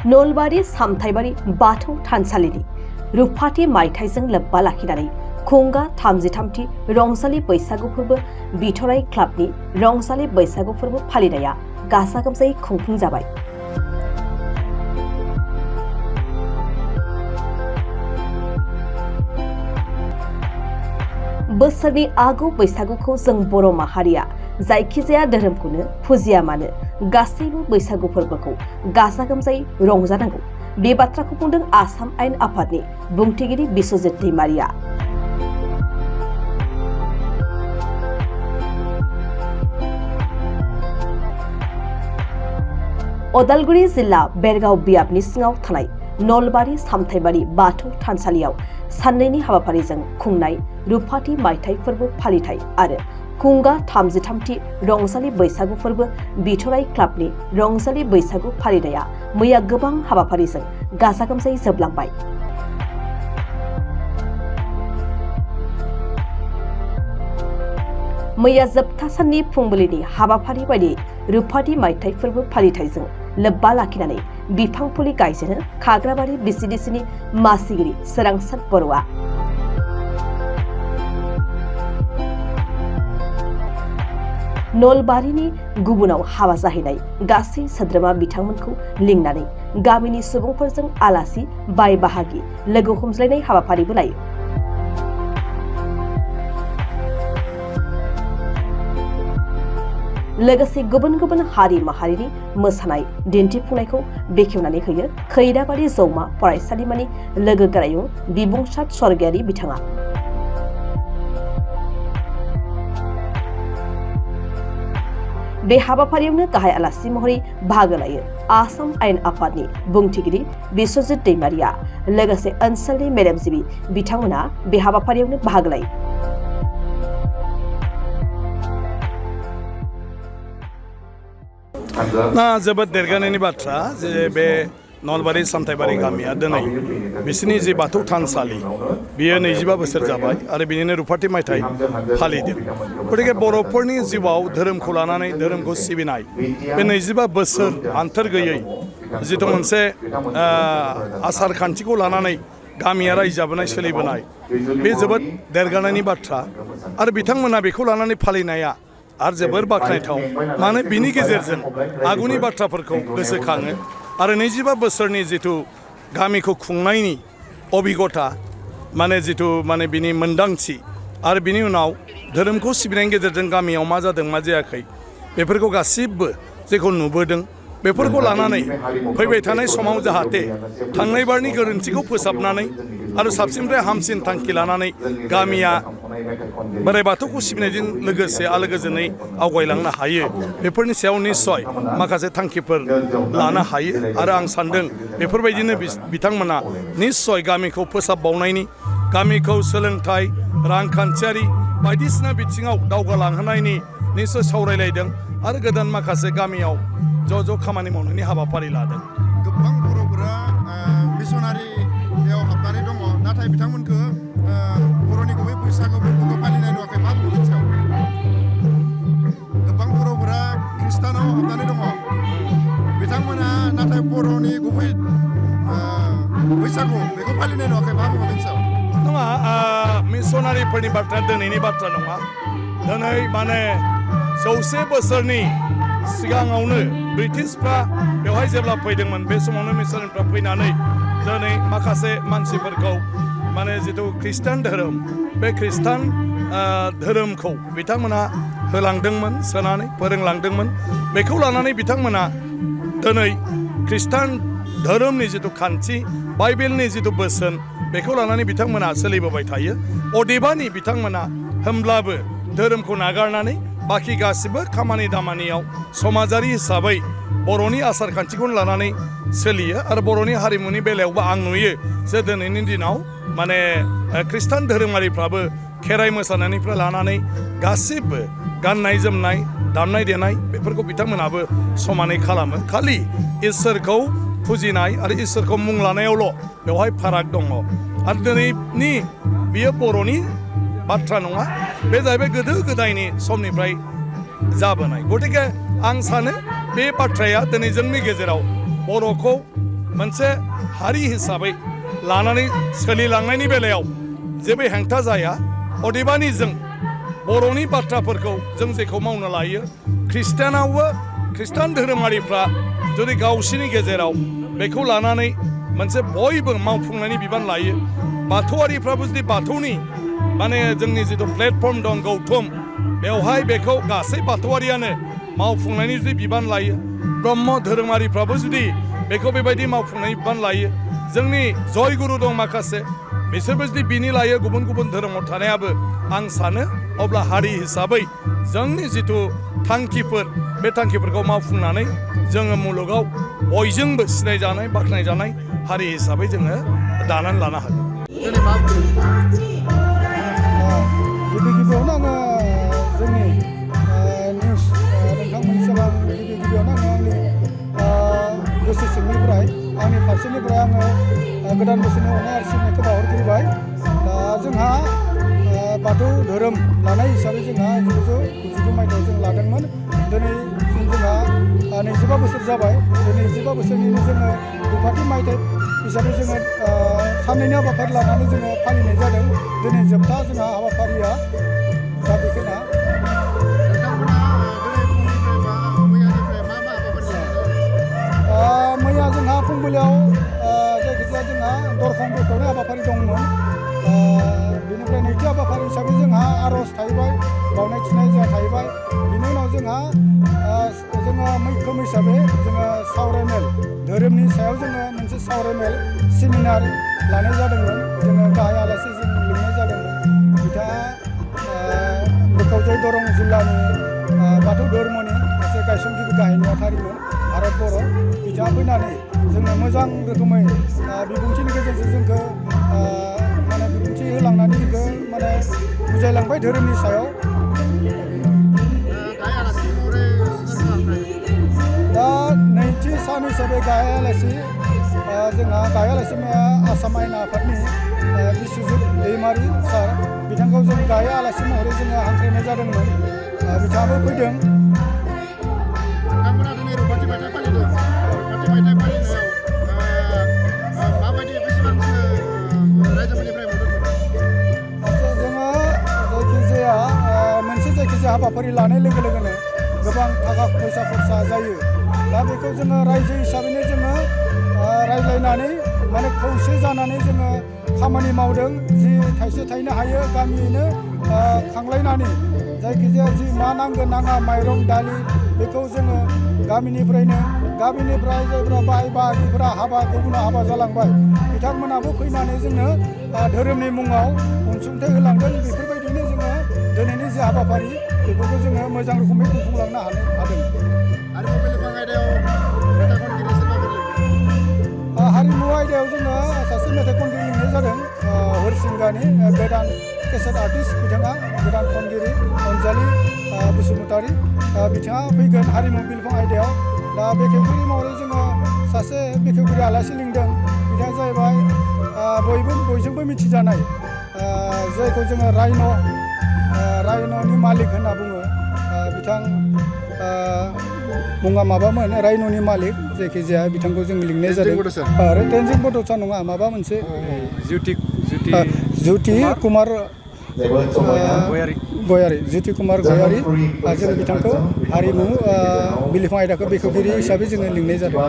नलबारि सामथाइबारि बाथौ थानसालिनि रुफाथि मायथाइजों लोब्बा लाखिनानै खुंगा 33थि रंजालि बैसागु फोरबो बिथराइ क्लाबनि रंजालि बैसागु फोरबो फालिनाया गाजा गोमजायै खुंफुंजाबाय। बोसोरनि आगु बैसागुखौ जों बर' माहारिया जायखिजाया धोरोमखौनो फुजिया मानो गासैबो बैसागु फोरबोखौ गाजा गोमजायै रंजानांगौ। बे बाथ्राखौ बुंदों आसाम आयेन आफादनि बुंथिगिरि बिस्वजित दैमारिया। उदालगुरि जिल्ला बेरगाव बियाबनि सिङाव थानाय नलबारि सामथाइबारि बाथौ थानसालियाव साननैनि हाबाफारिजों खुंनाय रुफाथि मायथाइ फोरबो फालिथाय आरो खुंगा 33थि रंजालि बैसागु फोरबो बिथराइ क्लाबनि रंजालि बैसागु फालिनाया मैया गोबां हाबाफारिजों गाजा गोमजायै जोबलांबाय। मैया जोबथा साननि फुंबिलिनि हाबाफारि बायदियै रुफाथि मायथाइ फोरबो फालिथायजों लोब्बा लाखिनानै बिफां फुलि गायजेनो खाग्राबारि बिसिडिसिनि मासिगिरि सोरांसार बर'आ। नलबारिनि गुबुनाव हाबा जाहैनाय गासै सोद्रोमा बिथांमोनखौ लिंनानै गामिनि सुबुंफोरजों आलासि बाय बाहागि लोगो हमज्लायनाय हाबाफारिबो लायो। लोगोसे गुबुन गुबुन हारि माहारिनि मोसानाय दिन्थिफुंनायखौ बेखेवनानै होयो खैराबारि जौमा फरायसालिमानि लोगो गोरायुं बिबुंसार स्वर्गयारि बिथाङा। बे हाबाफारियावनो गाहाय आलासि महरै बाहागो लायो आसाम आयेन आफादनि बुंथिगिरि बिस्वजित दैमारिया। लोगोसे ओनसोलनि मेलेमजिबि बिथांमोना बे हाबाफारियावनो बाहागो लायो। जोबोद देरगानायनि बाथ्रा जे बे नलबारि सामथाइबारि गामिया दिनै बिसोरनि जे बाथौ थानसालि बियो 25 बोसोर जाबाय आरो बिनिनो रुफाथि मायथाइ फालिदों। गतिके बर'फोरनि जिउआव धोरोमखौ लानानै धोरोमखौ सिबिनाय बे 25 बोसोर आन्थोर गैयै जिथु मोनसे आसार खान्थिखौ लानानै गामिया रायजो जाबोनाय सोलिबोनाय बे जोबोद देरगानायनि बाथ्रा आरो बिथांमोना बेखौ लानानै फालिनाया आरो जोबोर बाख्नायथाव। मानो बिनि गेजेरजों आगुनि बाथ्राफोरखौ गोसोखाङो आरो 25 बोसोरनि जिथु गामिखौ खुंनायनि अभिगथा जिथु बिनि मोन्दांथि आरो बिनि उनाव धोरोमखौ सिबिनायनि गेजेरजों गामियाव मा जादों मा जायाखै बेफोरखौ गासिबो जेखौ नुबोदों बेफोरखौ लानानै फैबाय थानाय समाव जाहाथे थांनाय बारनि गोरोन्थिखौ फोसाबनानै आरो साबसिननिफ्राय हामसिन थांखि लानानै गामिया बोराइ बाथौखौ सिबिनायजों लोगोसे आलो गोजोनै आवगायलांनो हायो बेफोरनि सायाव निस्सय माखासे थांखिफोर लानो हायो आरो आं सान्दों बेफोरबायदिनो बिथांमोना निस्सय गामिखौ फोसाबबावनायनि गामिखौ सोलोंथाइ रांखान्थियारि बायदिसिना बिथिङाव दावगालांहोनायनि निस्सय सावरायलायदों आरो गोदान माखासे गामियाव ज' खामानि मावनायनि हाबाफारि लादों। गोबां बर'फोरा मिसनारियाव हाबनानै दङ, नाथाय बिथांमोनखौ बर'नि गुबै बैसागु फोरबोखौ फालिनाय नुवाखै। मा बुंगोन सायाव? गोबां बर'फोरा ख्रिस्टानाव हाबनानै दङ, बिथांमोना नाथाय बर'नि गुबै बैसागु बेखौ फालिनाय नुवाखै। मा बुंगोन सायाव? नङा, मिसनारिफोरनि बाथ्रा दिनैनि बाथ्रा नङा। दिनै 100 बोसोरनि सिगाङावनो ब्रिटिशफ्रा बेवहाय जेब्ला फैदोंमोन बे समावनो मिसनारिफ्रा फैनानै दिनै माखासे मानसिफोरखौ जिथु ख्रिस्टान धोरोम बे ख्रिस्टान धोरोमखौ बिथांमोना होलांदोंमोन, सोनानै फोरोंलांदोंमोन। बेखौ लानानै बिथांमोना दिनै ख्रिस्टान धोरोमनि जिथु खान्थि बाइबेलनि जिथु बोसोन बेखौ लानानै बिथांमोना सोलिबोबाय थायो। अदेबानि बिथांमोना होमब्लाबो धोरोमखौ नागारनानै बाखि गासिबो खामानि दामानियाव समाजारि हिसाबै बर'नि आसार खान्थिखौनो लानानै सोलियो आरो बर'नि हारिमुनि बेलायावबो आं नुयो जे दिनैनि दिनाव ख्रिस्टान धोरोमारिफ्राबो खेराइ मोसानायनिफ्राय लानानै गासिबो गाननाय जोमनाय दामनाय देनाय बेफोरखौ बिथांमोनाबो समानै खालामो। खालि इसोरखौ फुजिनाय आरो इसोरखौ मुं लानायावल' बेवहाय फाराग दङ आरो दिनैनि बियो बर'नि बाथ्रा नङा, बे जाहैबाय गोदो गोदायनि समनिफ्राय जाबोनाय। गतिके आं सानो बे बाथ्राया दिनै जोंनि गेजेराव बर'खौ मोनसे हारि हिसाबै लानानै सोलिलांनायनि बेलायाव जेबो हेंथा जाया अदेबानि जों बर'नि बाथ्राफोरखौ जों जेखौ मावनो लायो खृष्टान धोरोमारिफ्रा जुदि गावसिनि गेजेराव बेखौ लानानै मोनसे बयबो मावफुंनायनि बिबान लायो बाथौआरिफ्राबो जुदि बाथौनि माने जोंनि जिथु प्लेटफर्म दं गौथुम बेवहाय बेखौ गासै बाथौआरियानो मावफुंनायनि जुदि बिबान लायो ब्रह्म धोरोमारिफ्राबो जुदि बेखौ बेबायदि मावफुंनायनि बिबान लायो जोंनि जयगुरु दं माखासे बिसोरबो जुदि बिनि लायो गुबुन गुबुन धोरोमाव थानायाबो आं सानो अब्ला हारि हिसाबै जोंनि जिथु थांखिफोर बे थांखिफोरखौ मावफुंनानै जोङो मुलुगाव बयजोंबो सिनायजानाय बाख्नायजानाय हारि हिसाबै जोङो दानानै लानो हागोन। दिनै मा गिबि गिबियावनो आङो जोंनि निउस नोंथांमोननि सेराव गिबियावनो आङो आंनि गोसो सिंनिफ्राय आंनि फारसेनिफ्राय आङो गोदान बोसोरनि अननाय आरो सिबिनायखौ बावहरग्रोबाय। दा जोंहा बाथौ धोरोम लानाय हिसाबै जोंहा 1999 मायथाइयाव जों लादोंमोन। दिनैसिम जोंहा 25 बोसोर जाबाय। बे 25 बोसोरनिनो जोङो रुफाथि मायथाइ हिसाबै जोङो साननैनि हाबाफारि लानानै जोङो फालिनाय जादों। दिनै जोबथा जोंहा हाबाफारिया दा बेखिना नोंथांमोना दिनै फुंनिफ्राय बा मैयानिफ्राय मा हाबाफारि लादों? मैया जोंहा फुंबिलियाव जायखिजाया जोंहा दरखं बेखेवनाय हाबाफारि दंमोन। बेनिफ्राय नैथि हाबाफारि हिसाबै जोंहा आर'ज थाहैबाय बावनाय थिनाय जोंहा थाहैबाय। बिनि उनाव जोङो मैखोम हिसाबै जोङो सावरायमेल धोरोमनि सायाव जोङो मोनसे सावरायमेल सेमिनार लानाय जादोंमोन। जोङो गाहाय आलासि जों लिंनाय जादोंमोन। बिथाङा बोखावजाय दरं जिल्लानि बाथौ धर्मनि सासे गायसनगिरि गाहाय नेहाथारिमोन भारत बर'। बिथाङा फैनानै जोंनो मोजां रोखोमै बिबुंथिनि गेजेरजों जोंखौ माने बिबुंथि होलांनानै जोंखौ माने बुजायलांबाय धोरोमनि सायाव। गाहाय आलासि महरै सोर खालामनाय? दा नैथि सान हिसाबै गाहाय आलासि जोंहा गाहाय आलासि आसाम आयेन आफादनि बिस्वजित दैमारि सार बिथांखौ जों गाहाय आलासि महरै जोङो हांख्रायनाय जादोंमोन। बिथाङाबो फैदों। नोंथांमोना दिनै रुफाथि मायथाइ फालिदों। रुफाथि मायथाइ फालिनायाव माबायदि बेसेबांसो रायजोफोरनिफ्राय मदद मोनो? जोङो मोनसे जायखिजाया हाबाफारि लानाय लोगो लोगोनो गोबां थाखा फैसा खरसा जायो। दा बेखौ जोङो रायजो हिसाबैनो जोङो रायज्लायनानै माने खौसे जानानै जोङो खामानि मावदों। जि थाइसे थाइनो हायो गामियैनो खांलायनानै जायखिजाया जि मा नांगोन नाङा माइरं दालि बेखौ जोङो गामिनिफ्राय जायफ्रा बाय बाहागिफ्रा गुबुनाव हाबा जालांबाय बिथांमोनाबो फैनानै जोंनो धोरोमनि मुङाव अनसुंथाइ होलांदों। बेफोरबायदिनो जोङो दिनैनि जे हाबाफारि बेफोरखौ जोङो मोजां रोखोमै खुंफुंलांनो हादों। हारिमु बिलिफां आयदायाव मेथाइ खनगिरि सोरबाफोर लिंदों? हारिमु आयदायाव जोङो सासे मेथाइ खनगिरि लिंनाय जादों। हरिसिंगानि गोदान केसेट आर्टिस्ट बिथाङा गोदान खनगिरि अनजालि बसुमतारी बिथाङा फैगोन हारिमु बिलिफां आयदायाव। दा बेखेवगिरि महरै जोङो सासे बेखेवगिरि आलासि लिंदों। बिथाङा जाहैबाय बयजोंबो मिथिजानाय जायखौ जोङो रायन'नि मालिक होनना बुङो। बिथां मुङा माबामोन रायन'नि मालिक जायखिजाया बिथांखौ जों लिंनाय जादों। तेनजिं बड'सा नङा माबा मोनसे ज्योति कुमार गयारि ज्योति कुमार गयारि जों बिथांखौ हारिमु बिलिफां आयदाखौ बेखेवगिरि हिसाबै जोङो लिंनाय जादों।